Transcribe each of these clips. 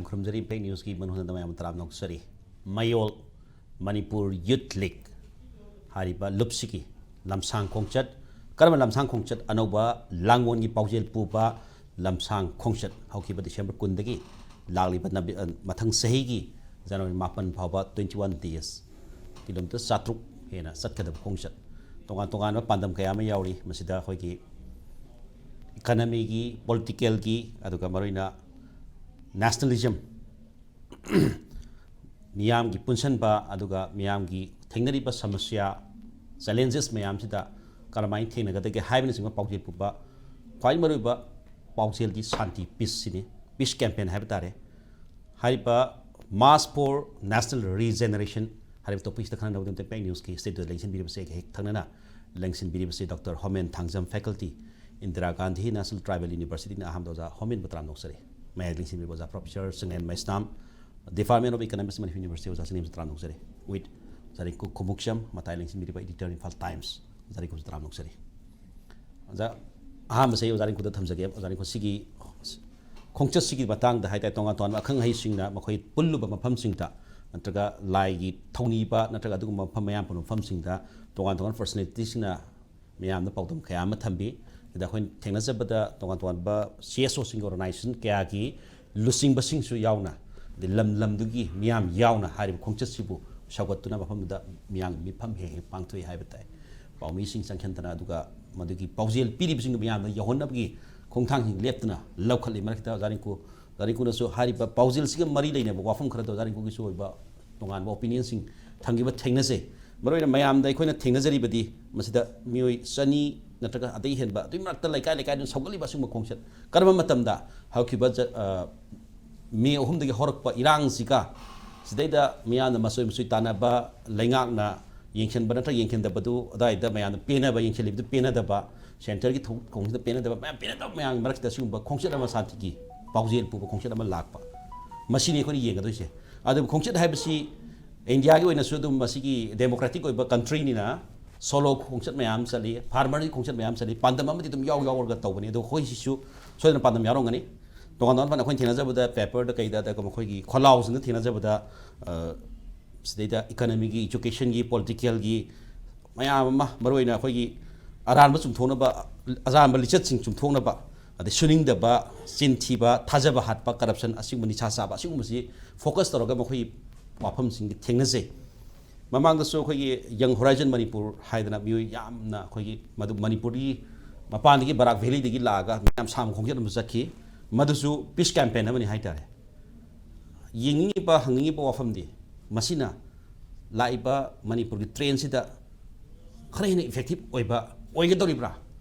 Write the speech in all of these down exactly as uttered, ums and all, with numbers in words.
ꯈꯨꯔꯨꯝꯖꯔꯤ꯫ Impact ꯅ꯭ꯌꯨꯁꯀꯤ ꯃꯅꯨꯡꯗ ꯃꯌꯥꯝ ꯇꯔꯥꯝꯅ ꯑꯣꯛꯆꯔꯤ꯫ ꯃꯌꯣꯜ ꯃꯅꯤꯄꯨꯔ ꯌꯨꯠ ꯂꯤꯒ ꯍꯥꯏꯔꯤꯕ ꯂꯨꯞꯁꯤꯒꯤ ꯂꯝꯁꯥꯡ ꯈꯣꯡꯆꯠ, ꯀꯔꯝꯕ ꯂꯝꯁꯥꯡ ꯈꯣꯡꯆꯠ? ꯑꯅꯧꯕ ꯂꯥꯡꯒꯣꯜꯒꯤ ꯄꯥꯎꯖꯦꯜ ꯄꯨꯕ ꯂꯝꯁꯥꯡ ꯈꯣꯡꯆꯠ ꯍꯧꯈꯤꯕ ꯗꯤꯁꯦꯝꯕꯔ ꯀꯨꯟꯗꯒꯤ ꯂꯥꯛꯂꯤꯕ ꯅꯕꯦ-, ꯑ, ꯃꯊꯪ ꯆꯍꯤꯒꯤ ꯖꯅꯋꯥꯔꯤ ꯃꯥꯄꯟ ꯐꯥꯎꯕ twenty one days, ꯀꯤꯂꯣꯃꯤꯇꯔ ꯆꯥꯇ꯭ꯔꯨꯛ ꯍꯦꯟꯅ ꯆꯠꯀꯗꯕ ꯈꯣꯡꯆꯠ꯫ ꯇꯣꯉꯥꯟ ꯇꯣꯉꯥꯟꯕ ꯄꯥꯟꯗꯝ ꯀꯌꯥ ꯑꯃ ꯌꯥꯎꯔꯤ꯫ ꯃꯁꯤꯗ ꯑꯩꯈꯣꯏꯒꯤ ꯏꯀꯅꯃꯤꯒꯤ, ꯄꯣꯂꯤꯇꯤꯀꯦꯜꯒꯤ, ꯑꯗꯨꯒ ꯃꯔꯨꯑꯣꯏꯅ ꯅꯦꯁꯅꯦꯂꯤꯖꯝ, ꯃꯤꯌꯥꯝꯒꯤ ꯄꯨꯟꯁꯤꯟꯕ, ꯑꯗꯨꯒ ꯃꯤꯌꯥꯝꯒꯤ ꯊꯦꯡꯅꯔꯤꯕ ꯁꯃꯁ꯭ꯌꯥ, ꯆꯦꯂꯦꯟꯖꯦꯁ ꯃꯌꯥꯝꯁꯤꯗ ꯀꯔꯝꯍꯥꯏꯅ ꯊꯦꯡꯅꯒꯗꯒꯦ ꯍꯥꯏꯕꯅꯆꯤꯡꯕ ꯄꯥꯎꯖꯦꯜ ꯄꯨꯕ ꯈ꯭ꯋꯥꯏ ꯃꯔꯨꯑꯣꯏꯕ ꯄꯥꯎꯖꯦꯜꯗꯤ ꯁꯥꯟꯇꯤ, ꯄꯤꯁꯁꯤꯅꯤ꯫ ꯄꯤꯁ ꯀꯦꯝꯄꯦꯟ ꯍꯥꯏꯕ ꯇꯥꯔꯦ꯫ ꯍꯥꯏꯔꯤꯕ March for National Regeneration ꯍꯥꯏꯔꯤꯕ ꯇꯣꯄꯤꯛꯁꯤꯗ ꯈꯟꯅꯅꯕꯒꯤꯗꯃꯛꯇ ꯏꯝꯄꯦꯛ ꯅ꯭ꯌꯨꯁꯀꯤ ꯁ꯭ꯇꯨꯗꯤꯑꯣꯗ ꯂꯦꯡꯁꯤꯟꯕꯤꯔꯤꯕꯁꯦ ꯑꯩꯒ ꯍꯦꯛ ꯊꯪꯅꯅ ꯂꯦꯡꯁꯤꯟꯕꯤꯔꯤꯕꯁꯦ doctor Homen Thangjam, faculty, Indira Gandhi national tribal ꯌꯨꯅꯤꯚꯔꯁꯤꯇꯤꯅ ꯑꯍꯥꯟꯕꯗ ꯑꯣꯖꯥ ꯍꯣꯃꯦꯟꯕꯨ ꯇꯔꯥꯝꯅ ꯑꯣꯛꯆꯔꯤ꯫ ꯃꯌꯥꯏꯗ ꯂꯦꯡꯁꯤꯟꯕꯤꯔꯤꯕ ꯑꯣꯖꯥ professor Sangen Meisnam, Department of Economics, Manipur University, ꯑꯣꯖꯥ ꯁꯉꯦꯟꯕꯨ ꯇꯔꯥꯝꯅ ꯑꯣꯛꯆꯔꯤ꯫ With ꯑꯣꯖꯥ ꯔꯤꯡꯀꯨ ꯈꯨꯃꯨꯛꯆꯝ, ꯃꯇꯥꯏ ꯂꯦꯡꯁꯤꯟꯕꯤꯔꯤꯕ editor, Imphal Times, ꯑꯣꯖꯥ ꯔꯤꯡꯀꯨꯁꯨ ꯇꯔꯥꯝꯅ ꯑꯣꯛꯆꯔꯤ꯫ ꯑꯣꯖꯥ, ꯑꯍꯥꯟꯕꯁꯦ ꯑꯩ ꯑꯣꯖꯥ ꯔꯤꯡꯀꯨꯗ ꯊꯝꯖꯒꯦ꯫ ꯑꯣꯖꯥ ꯔꯤꯡꯀꯨ, ꯁꯤꯒꯤ ꯈꯣꯡꯆꯠꯁꯤꯒꯤ ꯃꯇꯥꯡꯗ ꯍꯥꯏ ꯇꯥꯔꯦ, ꯇꯣꯉꯥꯟ ꯇꯣꯉꯥꯟꯕ ꯑꯈꯪ ꯑꯍꯩꯁꯤꯡꯅ ꯃꯈꯣꯏ ꯄꯨꯜꯂꯨꯕ ꯃꯐꯝꯁꯤꯡꯗ, ꯅꯠꯇ꯭ꯔꯒ ꯂꯥꯏꯒꯤ ꯊꯧꯅꯤꯕ ꯅꯠꯇ꯭ꯔꯒ ꯑꯗꯨꯒꯨꯝꯕ ꯃꯐꯝ ꯃꯌꯥꯝ ꯄꯨꯟꯕ ꯃꯐꯝꯁꯤꯡꯗ ꯇꯣꯉꯥꯟ ꯇꯣꯉꯥꯟꯕ ꯄꯔꯁꯣꯅꯦꯂꯤꯇꯤꯁꯤꯡꯅ ꯃꯌꯥꯝꯗ ꯄꯥꯎꯗꯝ ꯀꯌꯥ ꯑꯃ ꯊꯝꯕꯤ꯫ ꯑꯗ ꯑꯩꯈꯣꯏꯅ ꯊꯦꯡꯅꯖꯕꯗ ꯇꯣꯉꯥꯟ ꯇꯣꯉꯥꯟꯕ ꯁꯤ ꯑꯦꯁ ꯑꯣꯁꯤꯡꯒꯤ ꯑꯣꯔꯒꯅꯥꯏꯖꯦꯁꯟ ꯀꯌꯥꯒꯤ ꯂꯨꯆꯤꯡꯕꯁꯤꯡꯁꯨ ꯌꯥꯎꯅ, ꯑꯗꯩ ꯂꯝ ꯂꯝꯗꯨꯒꯤ ꯃꯤꯌꯥꯝ ꯌꯥꯎꯅ ꯍꯥꯏꯔꯤꯕ ꯈꯣꯡꯆꯠꯁꯤꯕꯨ ꯁꯧꯒꯠꯇꯨꯅ ꯃꯐꯝꯗꯨꯗ ꯃꯤꯌꯥꯝꯒꯤ ꯃꯤꯐꯝ ꯍꯦꯛ ꯍꯦꯛ ꯄꯥꯡꯊꯣꯛꯏ ꯍꯥꯏꯕ ꯇꯥꯏ꯫ ꯄꯥꯎꯃꯤꯁꯤꯡ ꯆꯪꯁꯤꯟꯗꯅ, ꯑꯗꯨꯒ ꯃꯗꯨꯒꯤ ꯄꯥꯎꯖꯦꯜ ꯄꯤꯔꯤꯕꯁꯤꯡꯗꯨ ꯃꯌꯥꯝꯗ ꯌꯧꯍꯟꯅꯕꯒꯤ ꯈꯣꯡꯊꯥꯡꯁꯤꯡ ꯂꯦꯞꯇꯅ ꯂꯧꯈꯠꯂꯤ꯫ ꯃꯔꯛꯇ ꯑꯣꯖꯥ ꯔꯤꯡꯀꯨ, ꯑꯣꯖꯥ ꯔꯤꯡꯀꯨꯅꯁꯨ ꯍꯥꯏꯔꯤꯕ ꯄꯥꯎꯖꯦꯜꯁꯤꯒ ꯃꯔꯤ ꯂꯩꯅꯕ ꯋꯥꯐꯝ ꯈꯔꯗꯣ ꯑꯣꯖꯥ ꯔꯤꯡꯀꯨꯒꯤꯁꯨ ꯑꯣꯏꯕ ꯇꯣꯉꯥꯟꯕ ꯑꯣꯄꯤꯅꯤꯌꯟꯁꯤꯡ ꯊꯝꯈꯤꯕ ꯊꯦꯡꯅꯖꯩ꯫ ꯃꯔꯨꯑꯣꯏꯅ ꯃꯌꯥꯝꯗ ꯑꯩꯈꯣꯏꯅ ꯊꯦꯡꯅꯖꯔꯤꯕꯗꯤ ꯃꯁꯤꯗ ꯃꯤꯑꯣꯏ ꯆꯅꯤ ꯅꯠꯇ꯭ꯔꯒ ꯑꯗꯩ ꯍꯦꯟꯕ, ꯑꯗꯨꯒꯤ ꯃꯔꯛꯇ ꯂꯩꯀꯥꯏ ꯂꯩꯀꯥꯏꯗꯨꯅ ꯁꯧꯒꯠꯂꯤꯕ ꯑꯁꯤꯒꯨꯝꯕ ꯈꯣꯡꯆꯠ ꯀꯔꯝꯕ ꯃꯇꯝꯗ ꯍꯧꯈꯤꯕ ꯖ-, ꯑ, ꯃꯦ ꯑꯍꯨꯝꯗꯒꯤ ꯍꯧꯔꯛꯄ ꯏꯔꯥꯡꯁꯤꯒ, ꯁꯤꯗꯩꯗ ꯃꯤꯌꯥꯝꯅ ꯃꯆꯣꯏ ꯃꯆꯣꯏ ꯇꯥꯟꯅꯕ, ꯂꯩꯉꯥꯛꯅ ꯌꯦꯡꯁꯤꯟꯕ ꯅꯠꯇ꯭ꯔꯒ ꯌꯦꯡꯁꯤꯟꯗꯕꯗꯨ, ꯑꯗꯨꯋꯥꯏꯗ ꯃꯌꯥꯝꯅ ꯄꯦꯟꯅꯕ, ꯌꯦꯡꯁꯤꯜꯂꯤꯕꯗꯨ ꯄꯦꯟꯅꯗꯕ, ꯁꯦꯟꯇꯔꯒꯤ ꯊꯧ-, ꯈꯣꯡꯁꯤꯗ ꯄꯦꯟꯅꯗꯕ, ꯃꯌꯥꯝ ꯄꯦꯟꯅꯗꯕ ꯃꯌꯥꯝꯒꯤ ꯃꯔꯛꯁꯤꯗ ꯁꯤꯒꯨꯝꯕ ꯈꯣꯡꯆꯠ ꯑꯃ, ꯁꯥꯟꯇꯤꯒꯤ ꯄꯥꯎꯖꯦꯜ ꯄꯨꯕ ꯈꯣꯡꯆꯠ ꯑꯃ ꯂꯥꯛꯄ, ꯃꯁꯤꯅꯤ ꯑꯩꯈꯣꯏꯅ ꯌꯦꯡꯒꯗꯣꯏꯁꯦ꯫ ꯑꯗꯨꯕꯨ ꯈꯣꯡꯆꯠ ꯍꯥꯏꯕꯁꯤ ꯏꯟꯗꯤꯌꯥꯒꯤ ꯑꯣꯏꯅꯁꯨ ꯑꯗꯨꯝ ꯃꯁꯤꯒꯤ ꯗꯦꯃꯣꯀ꯭ꯔꯦꯇꯤꯛ ꯑꯣꯏꯕ ꯀꯟꯇ꯭ꯔꯤꯅꯤꯅ ꯁꯣꯂꯣ ꯈꯣꯡꯆꯠ ꯃꯌꯥꯝ ꯆꯠꯂꯤ, ꯐꯥꯔꯃꯔꯒꯤ ꯈꯣꯡꯆꯠ ꯃꯌꯥꯝ ꯆꯠꯂꯤ, ꯄꯥꯟꯗꯝ ꯑꯃꯗꯤ ꯑꯗꯨꯝ ꯌꯥꯎ ꯌꯥꯎꯔꯒ ꯇꯧꯕꯅꯤ꯫ ꯑꯗꯣ ꯑꯩꯈꯣꯏꯁꯤꯁꯨ ꯁꯣꯏꯗꯅ ꯄꯥꯟꯗꯝ ꯌꯥꯎꯔꯝꯒꯅꯤ꯫ ꯇꯣꯉꯥꯟ ꯇꯣꯉꯥꯟꯕ ꯑꯩꯈꯣꯏꯅ ꯊꯦꯡꯅꯖꯕꯗ, ꯄꯦꯄꯔꯗ ꯀꯩꯗ, ꯑꯗꯨꯒ ꯃꯈꯣꯏꯒꯤ ꯈꯣꯜꯂꯥꯎꯁꯤꯡꯗ ꯊꯦꯡꯅꯖꯕꯗ, ꯑ, ꯁꯤꯗꯩꯗ ꯏꯀꯅꯃꯤꯒꯤ, ꯏꯖꯨꯀꯦꯁꯟꯒꯤ, ꯄꯣꯂꯤꯇꯤꯀꯦꯜꯒꯤ ꯃꯌꯥꯝ ꯑꯃ, ꯃꯔꯨꯑꯣꯏꯅ ꯑꯩꯈꯣꯏꯒꯤ ꯑꯔꯥꯟꯕ ꯆꯨꯝꯊꯣꯛꯅꯕ, ꯑꯔꯥꯟꯕ ꯂꯤꯆꯠꯁꯤꯡ ꯆꯨꯝꯊꯣꯛꯅꯕ, ꯑꯗꯩ ꯁꯨꯅꯤꯡꯗꯕ, ꯆꯤꯟ ꯊꯤꯕ, ꯊꯥꯖꯕ ꯍꯥꯠꯄ, ꯀꯔꯞꯁꯟ, ꯑꯁꯤꯒꯨꯝꯕ ꯅꯤꯁꯥ ꯆꯥꯕ, ꯑꯁꯤꯒꯨꯝꯕꯁꯤ ꯐꯣꯀꯁ ꯇꯧꯔꯒ ꯃꯈꯣꯏꯒꯤ ꯋꯥꯐꯝꯁꯤꯡ ꯊꯦꯡꯅꯖꯩ꯫ ꯃꯃꯥꯡꯗꯁꯨ ꯑꯩꯈꯣꯏꯒꯤ ꯌꯪ ꯍꯣꯔꯥꯏꯖꯟ ꯃꯅꯤꯄꯨꯔ ꯍꯥꯏꯗꯅ ꯃꯤꯑꯣꯏ ꯌꯥꯝꯅ ꯑꯩꯈꯣꯏꯒꯤ ꯃꯗꯨ ꯃꯅꯤꯄꯨꯔꯒꯤ ꯃꯄꯥꯟꯗꯒꯤ ꯕꯔꯥꯛ ꯚꯦꯂꯤꯗꯒꯤ ꯂꯥꯛꯑꯒ ꯃꯌꯥꯝ ꯁꯥꯡꯕ ꯈꯣꯡꯆꯠ ꯑꯃ ꯆꯠꯈꯤ꯫ ꯃꯗꯨꯁꯨ ꯄꯤꯁ ꯀꯦꯝꯄꯦꯟ ꯑꯃꯅꯤ ꯍꯥꯏꯇꯥꯔꯦ꯫ ꯌꯦꯡꯅꯤꯡꯉꯤꯕ, ꯍꯪꯅꯤꯡꯉꯤꯕ ꯋꯥꯐꯝꯗꯤ ꯃꯁꯤꯅ ꯂꯥꯛꯏꯕ ꯃꯅꯤꯄꯨꯔꯒꯤ ꯇ꯭ꯔꯦꯟꯁꯤꯗ ꯈꯔ ꯍꯦꯟꯅ ꯏꯐꯦꯛꯇꯤꯞ ꯑꯣꯏꯕ ꯑꯣꯏꯒꯗꯧꯔꯤꯕ꯭ꯔꯥ?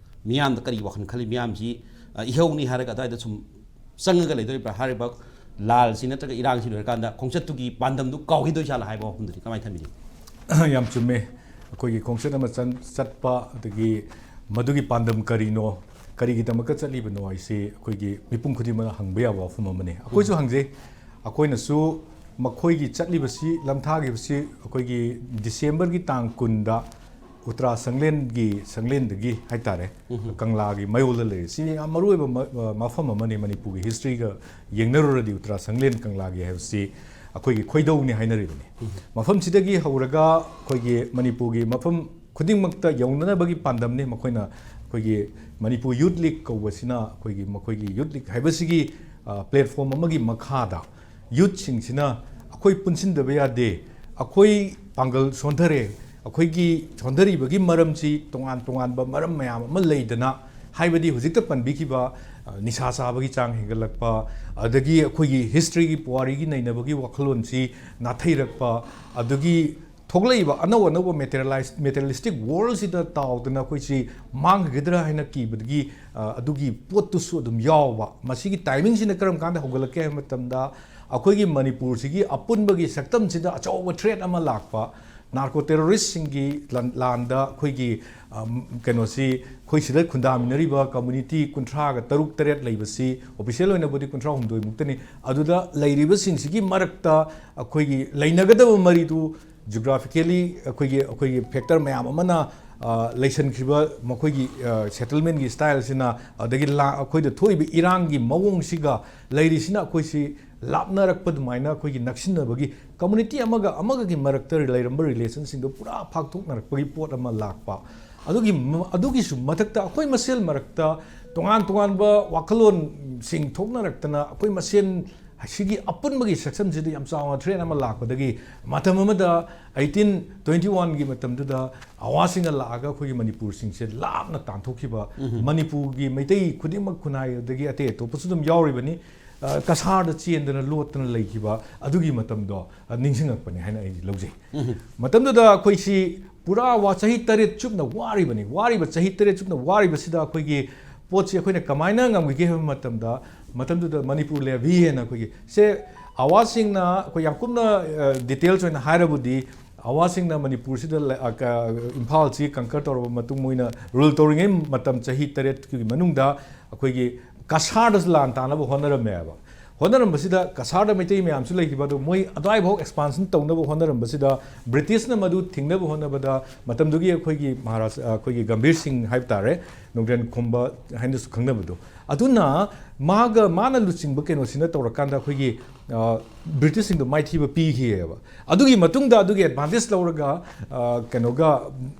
ꯃꯤꯌꯥꯝꯗ ꯀꯔꯤ ꯋꯥꯈꯜ ꯈꯜꯂꯤ? ꯃꯤꯌꯥꯝꯁꯤ, ꯑ, ꯏꯍꯧꯅꯤ ꯍꯥꯏꯔꯒ ꯑꯗꯨꯋꯥꯏꯗ ꯁꯨꯝ ꯆꯪꯉꯒ ꯂꯩꯗꯣꯔꯤꯕ꯭ꯔꯥ? ꯍꯥꯏꯔꯤꯕ ꯂꯥꯜꯁꯤ ꯅꯠꯇ꯭ꯔꯒ ꯏꯔꯥꯡꯁꯤ ꯂꯣꯏꯔꯀꯥꯟꯗ ꯈꯣꯡꯆꯠꯇꯨꯒꯤ ꯄꯥꯟꯗꯝꯗꯨ ꯀꯥꯎꯈꯤꯗꯣꯏꯖꯥꯠꯂ ꯍꯥꯏꯕ ꯋꯥꯐꯝꯗꯨꯗꯤ ꯀꯃꯥꯏꯅ ꯊꯝꯕꯤꯅꯤ? ꯌꯥꯝ ꯆꯨꯝꯃꯦ꯫ ꯑꯩꯈꯣꯏꯒꯤ ꯈꯣꯡꯆꯠ ꯑꯃ ꯆꯪ- ꯆꯠꯄ, ꯑꯗꯒꯤ ꯃꯗꯨꯒꯤ ꯄꯥꯟꯗꯝ ꯀꯔꯤꯅꯣ, ꯀꯔꯤꯒꯤꯗꯃꯛꯇ ꯆꯠꯂꯤꯕꯅꯣ ꯍꯥꯏꯁꯤ ꯑꯩꯈꯣꯏꯒꯤ ꯃꯤꯄꯨꯝ ꯈꯨꯗꯤꯡꯃꯛꯅ ꯍꯪꯕ ꯌꯥꯕ ꯋꯥꯐꯝ ꯑꯃꯅꯤ꯫ ꯑꯩꯈꯣꯏꯁꯨ ꯍꯪꯖꯩ꯫ ꯑꯩꯈꯣꯏꯅꯁꯨ ꯃꯈꯣꯏꯒꯤ ꯆꯠꯂꯤꯕꯁꯤ, ꯂꯝꯊꯥꯈꯤꯕꯁꯤ ꯑꯩꯈꯣꯏꯒꯤ ꯗꯤꯁꯦꯝꯕꯔꯒꯤ ꯇꯥꯡ ꯀꯨꯟꯗ ꯎꯇ꯭ꯔꯥ ꯁꯪꯂꯦꯟꯒꯤ ꯁꯪꯂꯦꯟꯗꯒꯤ ꯍꯥꯏꯇꯥꯔꯦ, ꯀꯪꯂꯥꯒꯤ ꯃꯌꯣꯜꯗ ꯂꯩꯔꯦ꯫ ꯁꯤ ꯌꯥꯝ ꯃꯔꯨꯑꯣꯏꯕ ꯃ- ꯃꯐꯝ ꯑꯃꯅꯤ꯫ ꯃꯅꯤꯄꯨꯔꯒꯤ ꯍꯤꯁꯇ꯭ꯔꯤꯒ ꯌꯦꯡꯅꯔꯨꯔꯗꯤ ꯎꯇ꯭ꯔꯥ ꯁꯪꯂꯦꯟ ꯀꯪꯂꯥꯒꯤ ꯍꯥꯏꯕꯁꯤ ꯑꯩꯈꯣꯏꯒꯤ ꯈꯣꯏꯗꯧꯅꯤ ꯍꯥꯏꯅꯔꯤꯕꯅꯤ꯫ ꯃꯐꯝꯁꯤꯗꯒꯤ ꯍꯧꯔꯒ ꯑꯩꯈꯣꯏꯒꯤ ꯃꯅꯤꯄꯨꯔꯒꯤ ꯃꯐꯝ ꯈꯨꯗꯤꯡꯃꯛꯇ ꯌꯧꯅꯅꯕꯒꯤ ꯄꯥꯟꯗꯝꯅꯤ꯫ ꯃꯈꯣꯏꯅ ꯑꯩꯈꯣꯏꯒꯤ ꯃꯅꯤꯄꯨꯔ ꯌꯨꯠ ꯂꯤꯒ ꯀꯧꯕꯁꯤꯅ ꯑꯩꯈꯣꯏꯒꯤ, ꯃꯈꯣꯏꯒꯤ ꯌꯨꯠ ꯂꯤꯒ ꯍꯥꯏꯕꯁꯤꯒꯤ, ꯑ, ꯄ꯭ꯂꯦꯠꯐꯣꯝ ꯑꯃꯒꯤ ꯃꯈꯥꯗ ꯌꯨꯠꯁꯤꯡꯁꯤꯅ ꯑꯩꯈꯣꯏ ꯄꯨꯟꯁꯤꯟꯗꯕ ꯌꯥꯗꯦ, ꯑꯩꯈꯣꯏ ꯄꯥꯡꯒꯜ ꯁꯣꯟꯊꯔꯦ, ꯑꯩꯈꯣꯏꯒꯤ ꯁꯣꯟꯊꯔꯤꯕꯒꯤ ꯃꯔꯝꯁꯤ ꯇꯣꯉꯥꯟ ꯇꯣꯉꯥꯟꯕ ꯃꯔꯝ ꯃꯌꯥꯝ ꯑꯃ ꯂꯩꯗꯅ, ꯍꯥꯏꯕꯗꯤ ꯍꯧꯖꯤꯛꯇ ꯄꯟꯕꯤꯈꯤꯕ, ꯑ, ꯅꯤꯁꯥ ꯆꯥꯕꯒꯤ ꯆꯥꯡ ꯍꯦꯟꯒꯠꯂꯛꯄ, ꯑꯗꯒꯤ ꯑꯩꯈꯣꯏꯒꯤ ꯍꯤꯁꯇ꯭ꯔꯤꯒꯤ ꯄꯨꯋꯥꯔꯤꯒꯤ ꯅꯩꯅꯕꯒꯤ ꯋꯥꯈꯜꯂꯣꯟꯁꯤ ꯅꯥꯊꯩꯔꯛꯄ, ꯑꯗꯒꯤ ꯊꯣꯛꯂꯛꯏꯕ ꯑꯅꯧ ꯑꯅꯧꯕ ꯃꯦꯇꯦꯔꯤꯌꯦꯂꯥꯏꯁ- ꯃꯦꯇꯦꯔꯤꯌꯦꯂꯤꯁꯇꯤꯛ ꯋꯥꯔꯜꯁꯤꯗ ꯇꯥꯎꯗꯅ ꯑꯩꯈꯣꯏꯁꯤ ꯃꯥꯡꯈꯤꯒꯗ꯭ꯔꯥ ꯍꯥꯏꯅ ꯀꯤꯕꯗꯒꯤ, ꯑ, ꯑꯗꯨꯒꯤ ꯄꯣꯠꯇꯨꯁꯨ ꯑꯗꯨꯝ ꯌꯥꯎꯕ꯫ ꯃꯁꯤꯒꯤ ꯇꯥꯏꯃꯤꯡꯁꯤꯅ ꯀꯔꯝ ꯀꯥꯟꯗ ꯍꯧꯒꯠꯂꯛꯀꯦ ꯍꯥꯏꯕ ꯃꯇꯝꯗ, ꯑꯩꯈꯣꯏꯒꯤ ꯃꯅꯤꯄꯨꯔꯁꯤꯒꯤ ꯑꯄꯨꯟꯕꯒꯤ ꯁꯛꯇꯝꯁꯤꯗ ꯑꯆꯧꯕ ꯊ꯭ꯔꯦꯠ ꯑꯃ ꯂꯥꯛꯄ, ꯅꯥꯔꯀꯣ ꯇꯦꯔꯣꯔꯤꯁꯁꯤꯡꯒꯤ ꯂꯥꯟ- ꯂꯥꯟꯗ ꯑꯩꯈꯣꯏꯒꯤ, ꯑ, ꯀꯩꯅꯣꯁꯤ, ꯑꯩꯈꯣꯏ ꯁꯤꯗ ꯈꯨꯟꯗꯥꯃꯤꯟꯅꯔꯤꯕ ꯀꯝꯃꯨꯅꯤꯇꯤ ꯀꯨꯟꯊ꯭ꯔꯥꯒ ꯇꯔꯨꯛ ꯇꯔꯦꯠ ꯂꯩꯕꯁꯤ, ꯑꯣꯐꯤꯁꯤꯌꯦꯜ ꯑꯣꯏꯅꯕꯨꯗꯤ ꯀꯨꯟꯊ꯭ꯔꯥ ꯍꯨꯝꯗꯣꯏ ꯃꯨꯛꯇꯅꯤ꯫ ꯑꯗꯨꯗ ꯂꯩꯔꯤꯕꯁꯤꯡꯁꯤꯒꯤ ꯃꯔꯛꯇ ꯑꯩꯈꯣꯏꯒꯤ ꯂꯩꯅꯒꯗꯕ ꯃꯔꯤꯗꯨ ꯖꯤꯑꯣꯒ꯭ꯔꯥꯐꯤꯀꯦꯂꯤ ꯑꯩꯈꯣꯏꯒꯤ, ꯑꯩꯈꯣꯏꯒꯤ ꯐꯦꯛꯇꯔ ꯃꯌꯥꯝ ꯑꯃꯅ ꯑ, ꯂꯩꯁꯟꯈ꯭ꯔꯤꯕ ꯃꯈꯣꯏꯒꯤ, ꯑ, ꯁꯦꯇꯜꯃꯦꯟꯒꯤ ꯁ꯭ꯇꯥꯏꯜꯁꯤꯅ, ꯑꯗꯒꯤ ꯂꯥ-, ꯑꯩꯈꯣꯏꯗ ꯊꯣꯛꯏꯕ ꯏꯔꯥꯡꯒꯤ ꯃꯑꯣꯡꯁꯤꯒ ꯂꯩꯔꯤꯁꯤꯅ ꯑꯩꯈꯣꯏꯁꯤ ꯂꯥꯞꯅꯔꯛꯄ ꯑꯗꯨꯃꯥꯏꯅ ꯑꯩꯈꯣꯏꯒꯤ ꯅꯛꯁꯤꯟꯅꯕꯒꯤ ꯀꯝꯃꯨꯅꯤꯇꯤ ꯑꯃꯒ ꯑꯃꯒꯒꯤ ꯃꯔꯛꯇ ꯂꯩꯔꯝꯕ ꯔꯤꯂꯦꯁꯟꯁꯤꯡꯗꯣ ꯄꯨꯔꯥ ꯐꯥꯛꯇꯣꯛꯅꯔꯛꯄꯒꯤ ꯄꯣꯠ ꯑꯃ ꯂꯥꯛꯄ꯫ ꯑꯗꯨꯒꯤ ꯃ-, ꯑꯗꯨꯒꯤꯁꯨ ꯃꯊꯛꯇ ꯑꯩꯈꯣꯏ ꯃꯁꯦꯜ ꯃꯔꯛꯇ ꯇꯣꯉꯥꯟ ꯇꯣꯉꯥꯟꯕ ꯋꯥꯈꯜꯂꯣꯟꯁꯤꯡ ꯊꯣꯛꯅꯔꯛꯇꯅ ꯑꯩꯈꯣꯏ ꯃꯁꯦꯟ ꯁꯤꯒꯤ ꯑꯄꯨꯟꯕꯒꯤ ꯁꯛꯁꯝꯁꯤꯗ ꯌꯥꯝ ꯆꯥꯎꯅ ꯊ꯭ꯔꯦꯠ ꯑꯃ ꯂꯥꯛꯄꯗꯒꯤ ꯃꯇꯝ ꯑꯃꯗ ꯑꯩꯇꯤꯟ ꯇ꯭ꯋꯦꯟꯇꯤ ꯋꯥꯟꯒꯤ ꯃꯇꯝꯗꯨꯗ ꯑꯋꯥꯁꯤꯡꯅ ꯂꯥꯛꯑꯒ ꯑꯩꯈꯣꯏꯒꯤ ꯃꯅꯤꯄꯨꯔꯁꯤꯡꯁꯦ ꯂꯥꯞꯅ ꯇꯥꯟꯊꯣꯛꯈꯤꯕ, ꯎꯝ꯫ ꯃꯅꯤꯄꯨꯔꯒꯤ ꯃꯩꯇꯩ ꯈꯨꯗꯤꯡꯃꯛ ꯈꯨꯟꯅꯥꯏ ꯑꯗꯒꯤ ꯑꯇꯩ ꯑꯇꯣꯞꯄꯁꯨ ꯑꯗꯨꯝ ꯌꯥꯎꯔꯤꯕꯅꯤ, ꯑ, ꯀꯁꯥꯔꯗ ꯆꯦꯟꯗꯅ ꯂꯣꯠꯇꯅ ꯂꯩꯈꯤꯕ ꯑꯗꯨꯒꯤ ꯃꯇꯝꯗꯣ, ꯑ, ꯅꯤꯡꯁꯤꯡꯉꯛꯄꯅꯤ ꯍꯥꯏꯅ ꯑꯩꯗꯤ ꯂꯧꯖꯩ꯫ ꯎꯝ꯫ ꯃꯇꯝꯗꯨꯗ ꯑꯩꯈꯣꯏꯁꯤ ꯄꯨꯔꯥ ꯋꯥ-, ꯆꯍꯤ ꯇꯔꯦꯠ ꯆꯨꯞꯅ ꯋꯥꯔꯤꯕꯅꯤ꯫ ꯋꯥꯔꯤꯕ ꯆꯍꯤ ꯇꯔꯦꯠ ꯆꯨꯞꯅ ꯋꯥꯔꯤꯕꯁꯤꯗ ꯑꯩꯈꯣꯏꯒꯤ ꯄꯣꯠꯁꯤ ꯑꯩꯈꯣꯏꯅ ꯀꯃꯥꯏꯅ ꯉꯝꯈꯤꯒꯦ ꯍꯥꯏꯕ ꯃꯇꯝꯗ, ꯃꯇꯝꯗꯨꯗ ꯃꯅꯤꯄꯨꯔ ꯂꯦꯚꯤ ꯍꯥꯏꯅ ꯑꯩꯈꯣꯏꯒꯤ ꯁꯦ ꯑꯋꯥꯁꯤꯡꯅ ꯑꯩꯈꯣꯏ ꯌꯥꯝ ꯀꯨꯞꯅ, ꯑ, ꯗꯤꯇꯦꯜꯁ ꯑꯣꯏꯅ ꯍꯥꯏꯔꯕꯗꯤ ꯑꯋꯥꯁꯤꯡꯅ ꯃꯅꯤꯄꯨꯔꯁꯤꯗ ꯂ-, ꯑ, ꯀ-, ꯏꯝꯐꯥꯜꯁꯤ ꯀꯪꯀꯔ ꯇꯧꯔꯕ ꯃꯇꯨꯡ ꯃꯣꯏꯅ ꯔꯨꯜ ꯇꯧꯔꯤꯉꯩ ꯃꯇꯝ ꯆꯍꯤ ꯇꯔꯦꯠꯀꯤ ꯃꯅꯨꯡꯗ ꯑꯩꯈꯣꯏꯒꯤ ꯀꯁꯥꯔꯗꯁꯨ ꯂꯥꯟ ꯇꯥꯅꯕ ꯍꯣꯠꯅꯔꯝꯃꯦꯕ꯫ ꯍꯣꯠꯅꯔꯝꯕꯁꯤꯗ ꯀꯁꯥꯔꯗ ꯃꯩꯇꯩ ꯃꯌꯥꯝꯁꯨ ꯂꯩꯈꯤꯕ, ꯑꯗꯣ ꯃꯣꯏ ꯑꯗꯨꯋꯥꯏꯐꯥꯎ ꯑꯦꯛꯁꯄꯥꯟꯁꯟ ꯇꯧꯅꯕ ꯍꯣꯠꯅꯔꯝꯕꯁꯤꯗ ꯕ꯭ꯔꯤꯇꯤꯁꯅ ꯃꯗꯨ ꯊꯤꯡꯅꯕ ꯍꯣꯠꯅꯕꯗ ꯃꯇꯝꯗꯨꯒꯤ ꯑꯩꯈꯣꯏꯒꯤ ꯃꯍꯥꯔꯥꯖ, ꯑꯩꯈꯣꯏꯒꯤ ꯒꯝꯚꯤꯔ ꯁꯤꯡ ꯍꯥꯏꯕ ꯇꯥꯔꯦ, ꯅꯣꯡꯗ꯭ꯔꯦꯟ ꯈꯣꯝꯕ ꯍꯥꯏꯅꯁꯨ ꯈꯪꯅꯕꯗꯣ, ꯑꯗꯨꯅ ꯃꯥꯒ, ꯃꯥꯅ ꯂꯨꯆꯤꯡꯕ ꯀꯩꯅꯣꯁꯤꯅ ꯇꯧꯔꯀꯥꯟꯗ ꯑꯩꯈꯣꯏꯒꯤ, ꯑ, ꯕ꯭ꯔꯤꯇꯤꯁꯁꯤꯡꯗꯣ ꯃꯥꯏꯊꯤꯕ ꯄꯤꯈꯤꯑꯕ꯫ ꯑꯗꯨꯒꯤ ꯃꯇꯨꯡꯗ ꯑꯗꯨꯒꯤ ꯑꯦꯗꯚꯥꯟꯇꯦꯖ ꯂꯧꯔꯒ, ꯑ, ꯀꯩꯅꯣꯒ,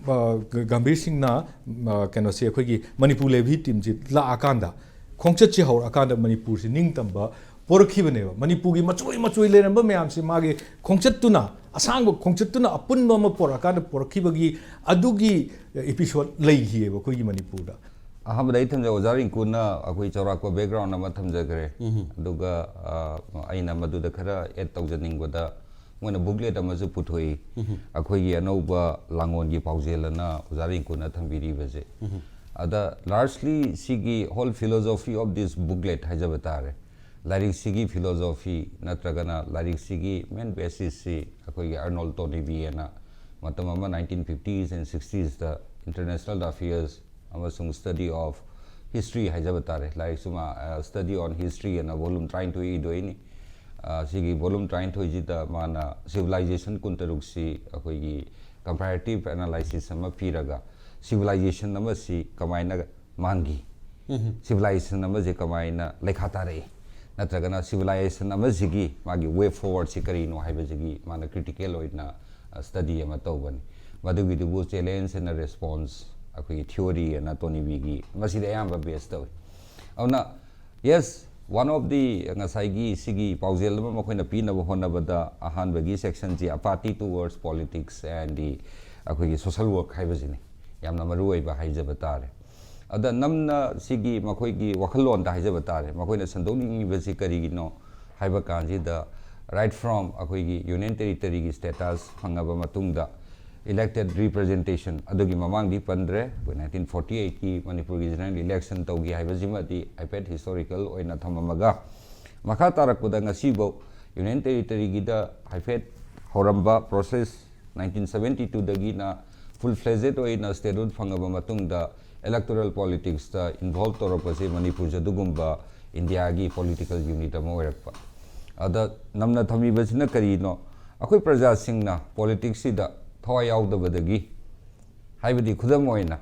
ꯑ, ꯒꯝꯚꯤꯔ ꯁꯤꯡꯅ, ꯑ, ꯀꯩꯅꯣꯁꯦ ꯑꯩꯈꯣꯏꯒꯤ ꯃꯅꯤꯄꯨꯔ ꯂꯦꯚꯤ ꯇꯤꯝꯁꯤ ꯂꯥꯛꯑꯀꯥꯟꯗ, ꯈꯣꯡꯆꯠꯁꯤ ꯍꯧꯔꯛꯑꯀꯥꯟꯗ ꯃꯅꯤꯄꯨꯔꯁꯤ ꯅꯤꯡꯇꯝꯕ ꯄꯣꯔꯛꯈꯤꯕꯅꯦꯕ꯫ ꯃꯅꯤꯄꯨꯔꯒꯤ ꯃꯆꯣꯏ ꯃꯆꯣꯏ ꯂꯩꯔꯝꯕ ꯃꯌꯥꯝꯁꯤ ꯃꯥꯒꯤ ꯈꯣꯡꯆꯠꯇꯨꯅ, ꯑꯁꯥꯡꯕ ꯈꯣꯡꯆꯠꯇꯨꯅ ꯑꯄꯨꯟꯕ ꯑꯃ ꯄꯣꯔꯛꯑꯀꯥꯟꯗ ꯄꯣꯔꯛꯈꯤꯕꯒꯤ ꯑꯗꯨꯒꯤ ꯏꯄꯤꯁꯣꯗ ꯂꯩꯈꯤꯑꯕ ꯑꯩꯈꯣꯏꯒꯤ ꯃꯅꯤꯄꯨꯔꯗ꯫ ꯑꯍꯥꯟꯕꯗ ꯑꯩ ꯊꯝꯖꯩ, ꯑꯣꯖꯥ ꯔꯤꯡꯀꯨꯅ ꯑꯩꯈꯣꯏ ꯆꯥꯎꯔꯥꯛꯄ ꯕꯦꯛꯒ꯭ꯔꯥꯎꯟ ꯑꯃ ꯊꯝꯖꯈ꯭ꯔꯦ꯫ ꯎꯝ꯫ ꯑꯗꯨꯒ, ꯑ, ꯑꯩꯅ ꯃꯗꯨꯗ ꯈꯔ ꯑꯦꯗ ꯇꯧꯖꯅꯤꯡꯕꯗ, ꯃꯣꯏꯅ ꯕꯨꯛꯂꯦꯠ ꯑꯃꯁꯨ ꯄꯨꯊꯣꯛꯏ, ꯎꯝ꯫ ꯑꯩꯈꯣꯏꯒꯤ ꯑꯅꯧꯕ ꯂꯥꯡꯒꯣꯜꯒꯤ ꯄꯥꯎꯖꯦꯜ ꯑꯅ ꯑꯣꯖꯥ ꯔꯤꯡꯀꯨꯅ ꯊꯝꯕꯤꯔꯤꯕꯁꯦ꯫ ꯎꯝ꯫ ꯑꯗ largely ꯁꯤꯒꯤ whole philosophy of this booklet ꯍꯥꯏꯖꯕ ꯇꯥꯔꯦ, ꯂꯥꯏꯔꯤꯛꯁꯤꯒꯤ ꯐꯤꯂꯣꯖꯣꯐꯤ ꯅꯠꯇ꯭ꯔꯒꯅ ꯂꯥꯏꯔꯤꯛꯁꯤꯒꯤ ꯃꯦꯟ ꯕꯦꯁꯤꯁꯁꯤ ꯑꯩꯈꯣꯏꯒꯤ ꯑꯔꯅꯣꯜ ꯇꯣꯅꯤꯕꯤ ꯑꯅ ꯃꯇꯝ ꯑꯃ ꯅꯥꯏꯟꯇꯤꯟ ꯐꯤꯐꯇꯤꯁ ꯑꯦꯟ ꯁꯤꯛꯁꯇꯤꯁꯇ International Affairs ꯑꯃꯁꯨꯡ Study of History ꯍꯥꯏꯖꯕ ꯇꯥꯔꯦ, ꯂꯥꯏꯔꯤꯛꯁꯨ ꯃꯥ, ꯑ, Study on History ꯑꯅ volume ꯇꯔꯥꯅꯤꯊꯣꯏ ꯏꯗꯣꯏꯅꯤ꯫ ꯑ, ꯁꯤꯒꯤ volume ꯇꯔꯥꯅꯤꯊꯣꯏꯁꯤꯗ ꯃꯥꯅ civilization ꯀꯨꯟꯇꯔꯨꯛꯁꯤ ꯑꯩꯈꯣꯏꯒꯤ comparative analysis ꯑꯃ ꯄꯤꯔꯒ, civilization ꯑꯃꯁꯤ ꯀꯃꯥꯏꯅ ꯃꯥꯡꯈꯤ, civilization ꯑꯃꯁꯦ ꯀꯃꯥꯏꯅ ꯂꯩꯈꯥ ꯇꯥꯔꯛꯏ, ꯅꯠꯇ꯭ꯔꯒꯅ civilization ꯑꯃꯁꯤꯒꯤ ꯃꯥꯒꯤ way forwardꯁꯤ ꯀꯔꯤꯅꯣ ꯍꯥꯏꯕꯁꯤꯒꯤ ꯃꯥꯅ critical ꯑꯣꯏꯅ, ꯑ, study ꯑꯃ ꯇꯧꯕꯅꯤ꯫ ꯃꯗꯨꯒꯤꯗꯨꯕꯨ challenge and response ꯑꯩꯈꯣꯏꯒꯤ theory ꯑꯅ ꯇꯣꯅꯤꯕꯤꯒꯤ, ꯃꯁꯤꯗ ꯑꯌꯥꯝꯕ base ꯇꯧꯏ꯫ ꯑꯗꯨꯅ, yes, one of the, ꯉꯁꯥꯏꯒꯤ ꯁꯤꯒꯤ ꯄꯥꯎꯖꯦꯜ ꯑꯃ ꯃꯈꯣꯏꯅ ꯄꯤꯅꯕ ꯍꯣꯠꯅꯕꯗ ꯑꯍꯥꯟꯕꯒꯤ sectionꯁꯤ apathy towards politics and the ꯑꯩꯈꯣꯏꯒꯤ social work ꯍꯥꯏꯕꯁꯤꯅꯤ ꯌꯥꯝꯅ ꯃꯔꯨ ꯑꯣꯏꯕ ꯍꯥꯏꯖꯕ ꯇꯥꯔꯦ꯫ ꯑꯗ ꯅꯝꯅ ꯁꯤꯒꯤ ꯃꯈꯣꯏꯒꯤ ꯋꯥꯈꯜꯂꯣꯟꯗ ꯍꯥꯏꯖꯕ ꯇꯥꯔꯦ, ꯃꯈꯣꯏꯅ ꯁꯟꯗꯣꯛꯅꯤꯡꯉꯤꯕꯁꯤ ꯀꯔꯤꯒꯤꯅꯣ ꯍꯥꯏꯕ ꯀꯥꯟꯁꯤꯗ, right from ꯑꯩꯈꯣꯏꯒꯤ union territoryꯒꯤ status ꯐꯪꯉꯕ ꯃꯇꯨꯡꯗ, elected representation, ꯑꯗꯨꯒꯤ ꯃꯃꯥꯡꯗꯤ ꯄꯟꯗ꯭ꯔꯦ, ꯑꯩꯈꯣꯏ nineteen forty eightꯀꯤ ꯃꯅꯤꯄꯨꯔꯒꯤ general election ꯇꯧꯈꯤ ꯍꯥꯏꯕꯁꯤꯃꯗꯤ ꯍꯥꯏꯐꯦꯠ historical ꯑꯣꯏꯅ ꯊꯝꯃꯝꯃꯒ, ꯃꯈꯥ ꯇꯥꯔꯛꯄꯗ ꯉꯁꯤꯐꯥꯎ union territoryꯒꯤꯗ ꯍꯥꯏꯐꯦꯠ ꯍꯧꯔꯝꯕ process, nineteen seventy twoꯗꯒꯤꯅ full fledged ꯑꯣꯏꯅ statehood ꯐꯪꯉꯕ ꯃꯇꯨꯡꯗ electoral politicsꯇ involve ꯇꯧꯔꯛꯄꯁꯦ ꯃꯅꯤꯄꯨꯔꯁꯦ ꯑꯗꯨꯒꯨꯝꯕ ꯏꯟꯗꯤꯌꯥꯒꯤ political unit ꯑꯃ ꯑꯣꯏꯔꯛꯄ꯫ ꯑꯗ ꯅꯝꯅ ꯊꯝꯃꯤꯕꯁꯤꯅ ꯀꯔꯤꯅꯣ? ꯑꯩꯈꯣꯏ ꯄ꯭ꯔꯖꯥꯁꯤꯡꯅ politicsꯁꯤꯗ ꯊꯋꯥꯏ ꯌꯥꯎꯗꯕꯗꯒꯤ, ꯍꯥꯏꯕꯗꯤ ꯈꯨꯗꯝ ꯑꯣꯏꯅ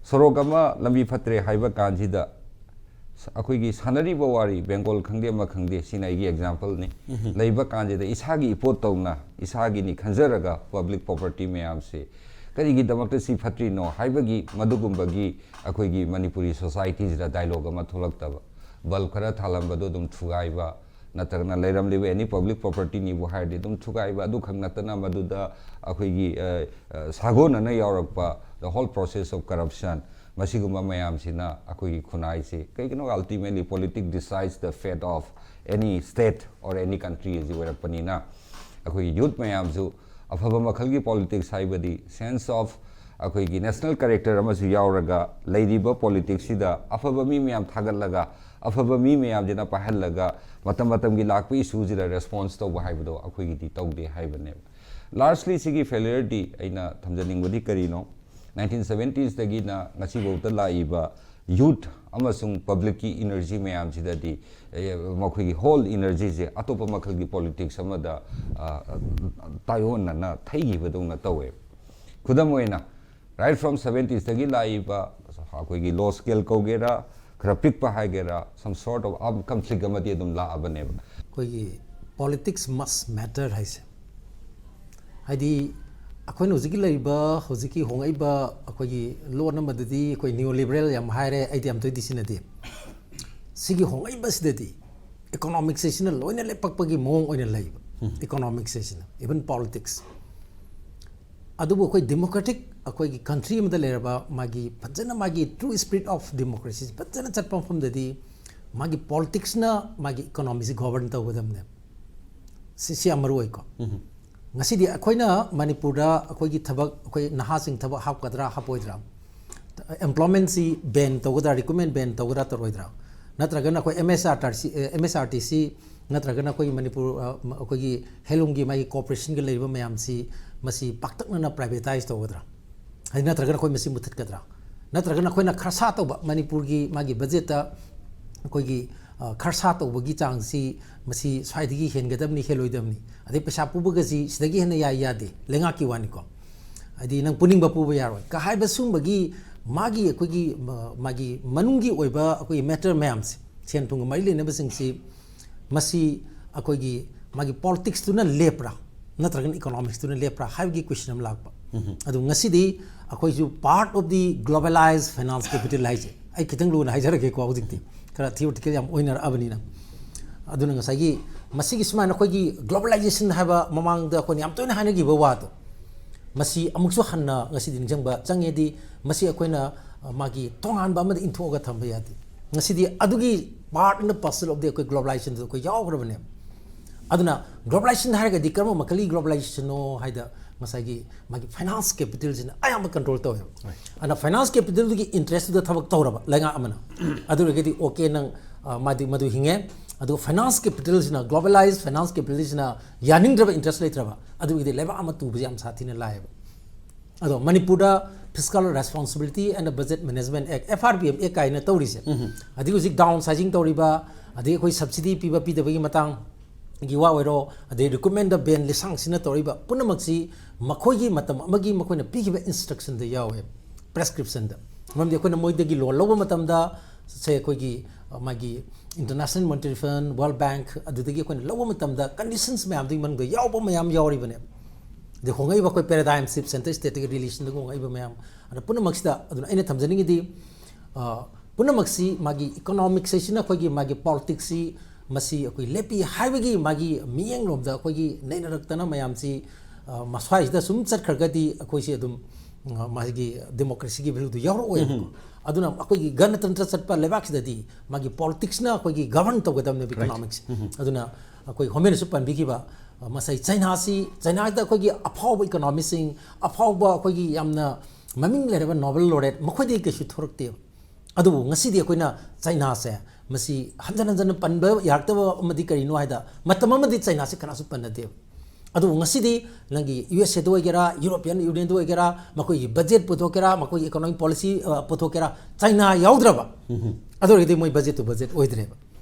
ꯁꯣꯔꯣꯛ ꯑꯃ ꯂꯝꯕꯤ ꯐꯠꯇ꯭ꯔꯦ ꯍꯥꯏꯕ ꯀꯥꯟꯁꯤꯗ ꯁ-, ꯑꯩꯈꯣꯏꯒꯤ ꯁꯥꯟꯅꯔꯤꯕ ꯋꯥꯔꯤ, ꯕꯦꯡꯒꯣꯜ ꯈꯪꯗꯦ ꯑꯃ ꯈꯪꯗꯦ, ꯁꯤꯅ ꯑꯩꯒꯤ exampleꯅꯤ꯫ ꯂꯩꯕ ꯀꯥꯟꯁꯤꯗ ꯏꯁꯥꯒꯤ ꯏꯄꯣꯠ ꯇꯧꯅ, ꯏꯁꯥꯒꯤꯅꯤ ꯈꯟꯖꯔꯒ public property ꯃꯌꯥꯝꯁꯤ ꯀꯔꯤꯒꯤꯗꯃꯛꯇ ꯁꯤ ꯐꯠꯇ꯭ꯔꯤꯅꯣ ꯍꯥꯏꯕꯒꯤ ꯃꯗꯨꯒꯨꯝꯕꯒꯤ ꯑꯩꯈꯣꯏꯒꯤ ꯃꯅꯤꯄꯨꯔꯤ societyꯁꯤꯗ dialogue ꯑꯃ ꯊꯣꯛꯂꯛꯇꯕ, bulb ꯈꯔ ꯊꯥꯜꯂꯝꯕꯗꯣ ꯑꯗꯨꯝ ꯊꯨꯒꯥꯏꯕ, ꯅꯠꯇ꯭ꯔꯒꯅ ꯂꯩꯔꯝꯂꯤꯕ any public propertyꯅꯤꯕꯨ ꯍꯥꯏꯔꯗꯤ ꯑꯗꯨꯝ ꯊꯨꯒꯥꯏꯕ, ꯑꯗꯨꯈꯛ ꯅꯠꯇꯅ ꯃꯗꯨꯗ ꯑꯩꯈꯣꯏꯒꯤ, ꯑ, ꯑ, ꯁꯥꯒꯣꯟꯅꯅ ꯌꯥꯎꯔꯛꯄ, the whole process of corruption, ꯃꯁꯤꯒꯨꯝꯕ ꯃꯌꯥꯝꯁꯤꯅ ꯑꯩꯈꯣꯏꯒꯤ ꯈꯨꯟꯅꯥꯏꯁꯤ, ꯀꯩꯒꯤꯅꯣ, ultimately politics decides the fate of any state or any country ꯑꯁꯤ ꯑꯣꯏꯔꯛꯄꯅꯤꯅ, ꯑꯩꯈꯣꯏꯒꯤ youth ꯃꯌꯥꯝꯁꯨ ꯑꯐꯕ ꯃꯈꯜꯒꯤ politics ꯍꯥꯏꯕꯗꯤ sense of ꯑꯩꯈꯣꯏꯒꯤ national character ꯑꯃꯁꯨ ꯌꯥꯎꯔꯒ, ꯂꯩꯔꯤꯕ politicsꯁꯤꯗ ꯑꯐꯕ ꯃꯤ ꯃꯌꯥꯝ ꯊꯥꯒꯠꯂꯒ, ꯑꯐꯕ ꯃꯤ ꯃꯌꯥꯝꯁꯤꯅ ꯄꯥꯏꯍꯜꯂꯒ, ꯃꯇꯝ ꯃꯇꯝꯒꯤ ꯂꯥꯛꯄ issueꯁꯤꯗ response ꯇꯧꯕ ꯍꯥꯏꯕꯗꯣ ꯑꯩꯈꯣꯏꯒꯤꯗꯤ ꯇꯧꯗꯦ ꯍꯥꯏꯕꯅꯦꯕ꯫ Largely ꯁꯤꯒꯤ failureꯗꯤ ꯑꯩꯅ ꯊꯝꯖꯅꯤꯡꯕꯗꯤ ꯀꯔꯤꯅꯣ? Nineteen seventiesꯗꯒꯤꯅ ꯉꯁꯤꯐꯥꯎꯗ ꯂꯥꯛꯏꯕ ꯌꯨꯠ ꯑꯃꯁꯨꯡ ꯄꯕ꯭ꯂꯤꯛꯀꯤ ꯏꯅꯔꯖꯤ ꯃꯌꯥꯝꯁꯤꯗꯗꯤ, ꯑꯦ, ꯃꯈꯣꯏꯒꯤ ꯍꯣꯜ ꯏꯅꯔꯖꯤꯁꯦ ꯑꯇꯣꯞꯄ ꯃꯈꯜꯒꯤ ꯄꯣꯂꯤꯇꯤꯛꯁ ꯑꯃꯗ, ꯑ, ꯇꯥꯏꯑꯣꯟꯅꯅ ꯊꯩꯈꯤꯕꯗꯧꯅ ꯇꯧꯋꯦ꯫ ꯈꯨꯗꯝ ꯑꯣꯏꯅ, right from ꯁꯚꯦꯟꯇꯤꯁꯇꯒꯤ ꯂꯥꯛꯏꯕ ꯑꯩꯈꯣꯏꯒꯤ ꯂꯣ ꯁ꯭ꯀꯦꯜ ꯀꯧꯒꯦꯔꯥ, ꯈꯔ ꯄꯤꯛꯄ ꯍꯥꯏꯒꯦꯔꯥ, some sort of armed conflict ꯑꯃꯗꯤ ꯑꯗꯨꯝ ꯂꯥꯛꯑꯕꯅꯦꯕ꯫ ꯑꯩꯈꯣꯏꯒꯤ politics must matter ꯍꯥꯏꯁꯦ, ꯍꯥꯏꯗꯤ ꯑꯩꯈꯣꯏꯅ ꯍꯧꯖꯤꯛꯀꯤ ꯂꯩꯔꯤꯕ, ꯍꯧꯖꯤꯛꯀꯤ ꯍꯣꯡꯉꯛꯏꯕ ꯑꯩꯈꯣꯏꯒꯤ ꯂꯣꯟ ꯑꯃꯗꯗꯤ ꯑꯩꯈꯣꯏ ꯅꯤꯌꯣ ꯂꯤꯕꯔꯦꯜ ꯌꯥꯝ ꯍꯥꯏꯔꯦ, ꯑꯩꯗꯤ ꯌꯥꯝ ꯇꯣꯏꯅꯗꯤ ꯁꯤꯖꯤꯟꯅꯗꯦ꯫ ꯁꯤꯒꯤ ꯍꯣꯡꯉꯛꯏꯕꯁꯤꯗꯗꯤ ꯏꯀꯣꯅꯣꯃꯤꯛꯁꯁꯤꯅ ꯂꯣꯏꯅ ꯂꯦꯞꯄꯛꯄꯒꯤ ꯃꯑꯣꯡ ꯑꯣꯏꯅ ꯂꯩꯕ꯫ ꯏꯀꯣꯅꯣꯃꯤꯛꯁꯁꯤꯅ, even politics꯫ ꯑꯗꯨꯕꯨ ꯑꯩꯈꯣꯏ ꯗꯦꯃꯣꯀ꯭ꯔꯦꯇꯤꯛ ꯑꯩꯈꯣꯏꯒꯤ ꯀꯟꯇ꯭ꯔꯤ ꯑꯃꯗ ꯂꯩꯔꯕ, ꯃꯥꯒꯤ ꯐꯖꯅ ꯃꯥꯒꯤ true spirit of democracy ꯐꯖꯅ ꯆꯠꯄ ꯃꯐꯝꯗꯗꯤ ꯃꯥꯒꯤ ꯄꯣꯂꯤꯇꯤꯛꯁꯅ ꯃꯥꯒꯤ ꯏꯀꯣꯅꯣꯃꯤꯁꯤ ꯒꯣꯕꯔꯟ ꯇꯧꯒꯗꯕꯅꯦꯕ꯫ ꯁꯤ, ꯁꯤ ꯌꯥꯝ ꯃꯔꯨ ꯑꯣꯏꯀꯣ꯫ ꯉꯁꯤꯗꯤ ꯑꯩꯈꯣꯏꯅ ꯃꯅꯤꯄꯨꯔꯗ ꯑꯩꯈꯣꯏꯒꯤ ꯊꯕꯛ, ꯑꯩꯈꯣꯏ ꯅꯍꯥꯁꯤꯡ ꯊꯕꯛ ꯍꯥꯞꯀꯗ꯭ꯔꯥ ꯍꯥꯞꯄꯣꯏꯗ꯭ꯔꯥ, ꯑꯦꯝꯄ꯭ꯂꯣꯏꯃꯦꯟꯁꯤ ꯕꯦꯟ ꯇꯧꯒꯗ꯭ꯔꯥ, ꯔꯤꯀ꯭ꯔꯨꯠꯃꯦꯟ ꯕꯦꯟ ꯇꯧꯒꯗ꯭ꯔꯥ ꯇꯧꯔꯣꯏꯗ꯭ꯔꯥ, ꯅꯠꯇ꯭ꯔꯒꯅ ꯑꯩꯈꯣꯏ ꯑꯦꯝ ꯑꯦꯁ ꯑꯥꯔ ꯇꯤ ꯁꯤ, ꯑꯦꯝ ꯑꯦꯁ ꯑꯥꯔ ꯇꯤ ꯁꯤ ꯅꯠꯇ꯭ꯔꯒꯅ ꯑꯩꯈꯣꯏꯒꯤ ꯃꯅꯤꯄꯨꯔ, ꯑ, ꯃ-, ꯑꯩꯈꯣꯏꯒꯤ ꯍꯦꯟꯂꯨꯝꯒꯤ ꯃꯥꯒꯤ ꯀꯣꯑꯣꯄꯔꯦꯁꯟꯒ ꯂꯩꯔꯤꯕ ꯃꯌꯥꯝꯁꯤ, ꯃꯁꯤ ꯄꯥꯛꯇꯛꯅꯅ ꯄ꯭ꯔꯥꯏꯚꯦꯇꯥꯏꯁ ꯇꯧꯒꯗ꯭ꯔꯥ? ꯍꯥꯏꯗꯤ ꯅꯠꯇ꯭ꯔꯒꯅ ꯑꯩꯈꯣꯏ ꯃꯁꯤ ꯃꯨꯊꯠꯀꯗ꯭ꯔꯥ? ꯅꯠꯇ꯭ꯔꯒꯅ ꯑꯩꯈꯣꯏꯅ ꯈꯔꯁꯥ ꯇꯧꯕ, ꯃꯅꯤꯄꯨꯔꯒꯤ ꯃꯥꯒꯤ ꯕꯖꯦꯠꯇ ꯑꯩꯈꯣꯏꯒꯤ, ꯑ, ꯈꯔꯁꯥ ꯇꯧꯕꯒꯤ ꯆꯥꯡꯁꯤ, ꯃꯁꯤ ꯁ꯭ꯋꯥꯏꯗꯒꯤ ꯍꯦꯟꯒꯗꯕꯅꯤ, ꯍꯦꯜꯂꯣꯏꯗꯕꯅꯤ, ꯑꯗꯩ ꯄꯩꯁꯥ ꯄꯨꯕꯒꯁꯤ ꯁꯤꯗꯒꯤ ꯍꯦꯟꯅ ꯌꯥꯏ ꯌꯥꯗꯦ, ꯂꯩꯉꯥꯛꯀꯤ ꯋꯥꯅꯤꯀꯣ, ꯍꯥꯏꯗꯤ ꯅꯪ ꯄꯨꯅꯤꯡꯕ ꯄꯨꯕ ꯌꯥꯔꯣꯏ ꯀ ꯍꯥꯏꯕ ꯁꯨꯝꯕꯒꯤ ꯃꯥꯒꯤ ꯑꯩꯈꯣꯏꯒꯤ ꯃ-, ꯃꯥꯒꯤ ꯃꯅꯨꯡꯒꯤ ꯑꯣꯏꯕ ꯑꯩꯈꯣꯏꯒꯤ ꯃꯦꯇꯔ ꯃꯌꯥꯝꯁꯦ, ꯁꯦꯟ ꯊꯨꯝꯒ ꯃꯔꯤ ꯂꯩꯅꯕꯁꯤꯡꯁꯤ, ꯃꯁꯤ ꯑꯩꯈꯣꯏꯒꯤ ꯃꯥꯒꯤ ꯄꯣꯂꯤꯇꯤꯛꯁꯇꯨꯅ ꯂꯦꯞꯄ꯭ꯔꯥ ꯅꯠꯇ꯭ꯔꯒꯅ ꯏꯀꯣꯅꯣꯃꯤꯛꯁꯇꯨꯅ ꯂꯦꯞꯄ꯭ꯔꯥ ꯍꯥꯏꯕꯒꯤ ꯀꯣꯏꯁꯟ ꯑꯃ ꯂꯥꯛꯄ꯫ ꯑꯗꯨ ꯉꯁꯤꯗꯤ ꯑꯩꯈꯣꯏꯁꯨ part of the globalized finance capital ꯍꯥꯏꯁꯦ, ꯑꯩ ꯈꯤꯇꯪ ꯂꯨꯅ ꯍꯥꯏꯖꯔꯒꯦꯀꯣ, ꯍꯧꯖꯤꯛꯇꯤ ꯈꯔ theoretical ꯌꯥꯝ ꯑꯣꯏꯅꯔꯛꯑꯕꯅꯤꯅ꯫ ꯑꯗꯨꯅ ꯉꯁꯥꯏꯒꯤ ꯃꯁꯤꯒꯤ ꯁꯨꯃꯥꯏꯅ ꯑꯩꯈꯣꯏꯒꯤ globalization ꯍꯥꯏꯕ ꯃꯃꯥꯡꯗ ꯑꯩꯈꯣꯏꯅ ꯌꯥꯝ ꯇꯣꯏꯅ ꯍꯥꯏꯅꯈꯤꯕ ꯋꯥꯗꯣ, ꯃꯁꯤ ꯑꯃꯨꯛꯁꯨ ꯍꯟꯅ ꯉꯁꯤꯗꯤ ꯅꯤꯡꯁꯤꯡꯕ ꯆꯪꯉꯦꯗꯤ, ꯃꯁꯤ ꯑꯩꯈꯣꯏꯅ, ꯑ, ꯃꯥꯒꯤ ꯇꯣꯉꯥꯟꯕ ꯑꯃꯗ ꯏꯟꯊꯣꯛꯑꯒ ꯊꯝꯕ ꯌꯥꯗꯦ꯫ ꯉꯁꯤꯗꯤ ꯑꯗꯨꯒꯤ part in the parcel of the ꯑꯩꯈꯣꯏ globalizationꯗꯨ ꯑꯩꯈꯣꯏ ꯌꯥꯎꯈ꯭ꯔꯕꯅꯦꯕ꯫ ꯑꯗꯨꯅ globalization ꯍꯥꯏꯔꯒꯗꯤ ꯀꯔꯝꯕ ꯃꯈꯜꯒꯤ globalizationꯅꯣ ꯍꯥꯏꯗ, ꯉꯁꯥꯏꯒꯤ ꯃꯥꯒꯤ finance capitalꯁꯤꯅ ꯑꯌꯥꯝꯕ control ꯇꯧꯋꯦꯕ꯫ ꯑꯗꯨꯅ finance capitalꯗꯨꯒꯤ interestꯇꯨꯗ ꯊꯕꯛ ꯇꯧꯔꯕ ꯂꯩꯉꯥꯛ ꯑꯃꯅ, ꯑꯗꯨ ꯑꯣꯏꯔꯒꯗꯤ okay, ꯅꯪ, ꯑ, ꯃꯥꯗꯤ ꯃꯗꯨ ꯍꯤꯡꯉꯦ꯫ ꯑꯗꯨꯒ finance capitalꯁꯤꯅ, globalized finance capitalꯁꯤꯅ ꯌꯥꯅꯤꯡꯗ꯭ꯔꯕ, interest ꯂꯩꯇ꯭ꯔꯕ, ꯑꯗꯨꯒꯤꯗꯤ ꯂꯩꯕꯥꯛ ꯑꯃ ꯇꯨꯕꯁꯦ ꯌꯥꯝ ꯁꯥꯊꯤꯅ ꯂꯥꯏꯌꯦꯕ꯫ ꯑꯗꯣ ꯃꯅꯤꯄꯨꯔꯗ Fiscal Responsibility and Budget Management Act, F R B M Act ꯀꯥꯏꯅ ꯇꯧꯔꯤꯁꯦ, ꯑꯗꯒꯤ ꯍꯧꯖꯤꯛ down sizing ꯇꯧꯔꯤꯕ, ꯑꯗꯒꯤ ꯑꯩꯈꯣꯏ subsidy ꯄꯤꯕ ꯄꯤꯗꯕꯒꯤ ꯃꯇꯥꯡꯒꯤ ꯋꯥ ꯑꯣꯏꯔꯣ, ꯑꯗꯩ recruitment ban ꯂꯤꯁꯥꯡ ꯁꯤꯟꯅ ꯇꯧꯔꯤꯕ ꯄꯨꯝꯅꯃꯛꯁꯤ ꯃꯈꯣꯏꯒꯤ ꯃꯇꯝ ꯑꯃꯒꯤ ꯃꯈꯣꯏꯅ ꯄꯤꯈꯤꯕ instructionꯗ ꯌꯥꯎꯋꯦ, prescriptionꯗ꯫ ꯃꯔꯝꯗꯤ ꯑꯩꯈꯣꯏꯅ ꯃꯣꯏꯗꯒꯤ loan ꯂꯧꯕ ꯃꯇꯝꯗ, ꯁꯦ ꯑꯩꯈꯣꯏꯒꯤ, ꯑ, ꯃꯥꯒꯤ International Monetary Fund, World Bank, ꯑꯗꯨꯗꯒꯤ ꯑꯩꯈꯣꯏꯅ ꯂꯧꯕ ꯃꯇꯝꯗ conditions ꯃꯌꯥꯝꯗꯨꯒꯤ ꯃꯅꯨꯡꯗ ꯌꯥꯎꯕ ꯃꯌꯥꯝ ꯌꯥꯎꯔꯤꯕꯅꯦ꯫ ꯑꯗꯩ ꯍꯣꯡꯉꯛꯏꯕ ꯑꯩꯈꯣꯏ paradigm shift, central stateꯀꯤ relationꯗ ꯍꯣꯡꯉꯛꯏꯕ ꯃꯌꯥꯝ, ꯑꯗ ꯄꯨꯝꯅꯃꯛꯁꯤꯗ, ꯑꯗꯨꯅ ꯑꯩꯅ ꯊꯝꯖꯅꯤꯡꯉꯤꯗꯤ, ꯑ, ꯄꯨꯝꯅꯃꯛꯁꯤ ꯃꯥꯒꯤ economics ꯁꯤꯅ ꯑꯩꯈꯣꯏꯒꯤ ꯃꯥꯒꯤ politics ꯁꯤ ꯃꯁꯤ ꯑꯩꯈꯣꯏ ꯂꯦꯞꯄꯤ ꯍꯥꯏꯕꯒꯤ ꯃꯥꯒꯤ ꯃꯤꯠꯌꯦꯡꯂꯣꯝꯗ ꯑꯩꯈꯣꯏꯒꯤ ꯅꯩꯅꯔꯛꯇꯅ ꯃꯌꯥꯝꯁꯤ, ꯑ, ꯃꯁ꯭ꯋꯥꯏꯁꯤꯗ ꯁꯨꯝ ꯆꯠꯈ꯭ꯔꯒꯗꯤ ꯑꯩꯈꯣꯏꯁꯤ ꯑꯗꯨꯝ, ꯑ, ꯃꯥꯒꯤ democracyꯒꯤ valueꯗꯨ ꯌꯥꯎꯔꯛꯑꯣꯏꯕꯀꯣ꯫ ꯑꯗꯨꯅ ꯑꯩꯈꯣꯏꯒꯤ ꯒꯅꯇꯟꯇ꯭ꯔ ꯆꯠꯄ ꯂꯩꯕꯥꯛꯁꯤꯗꯗꯤ ꯃꯥꯒꯤ politicsꯅ ꯑꯩꯈꯣꯏꯒꯤ govern ꯇꯧꯒꯗꯕꯅꯦꯕ economics꯫ ꯑꯗꯨꯅ ꯑꯩꯈꯣꯏ ꯍꯣꯃꯦꯅꯁꯨ ꯄꯟꯕꯤꯈꯤꯕ, ꯑ, ꯉꯁꯥꯏ ꯆꯩꯅꯥꯁꯤ, ꯆꯩꯅꯥꯗ ꯑꯩꯈꯣꯏꯒꯤ ꯑꯐꯥꯎꯕ economistꯁꯤꯡ, ꯑꯐꯥꯎꯕ ꯑꯩꯈꯣꯏꯒꯤ ꯌꯥꯝꯅ ꯃꯃꯤꯡ ꯂꯩꯔꯕ Nobel laureate ꯃꯈꯣꯏꯗꯒꯤ ꯀꯩꯁꯨ ꯊꯣꯔꯛꯇꯦꯕ꯫ ꯑꯗꯨꯕꯨ ꯉꯁꯤꯗꯤ ꯑꯩꯈꯣꯏꯅ ꯆꯩꯅꯥꯁꯦ ꯃꯁꯤ ꯍꯟꯖꯟ ꯍꯟꯖꯟꯅ ꯄꯟꯕ ꯌꯥꯔꯛꯇꯕ ꯑꯃꯗꯤ ꯀꯔꯤꯅꯣ ꯍꯥꯏꯗ, ꯃꯇꯝ ꯑꯃꯗꯤ ꯆꯩꯅꯥꯁꯦ ꯀꯅꯥꯁꯨ ꯄꯟꯅꯗꯦꯕ꯫ ꯑꯗꯨꯕꯨ ꯉꯁꯤꯗꯤ ꯅꯪꯒꯤ USAꯗ ꯑꯣꯏꯒꯦꯔꯥ, European Unionꯗ ꯑꯣꯏꯒꯦꯔꯥ, ꯃꯈꯣꯏꯒꯤ budget ꯄꯨꯊꯣꯛꯀꯦꯔꯥ, ꯃꯈꯣꯏꯒꯤ economic policy, ꯑ, ꯄꯨꯊꯣꯛꯀꯦꯔꯥ, ꯆꯩꯅꯥ ꯌꯥꯎꯗ꯭ꯔꯕ, ꯑꯗꯨ ꯑꯣꯏꯔꯒꯗꯤ ꯃꯣꯏ budget to budget ꯑꯣꯏꯗ꯭ꯔꯦꯕ꯫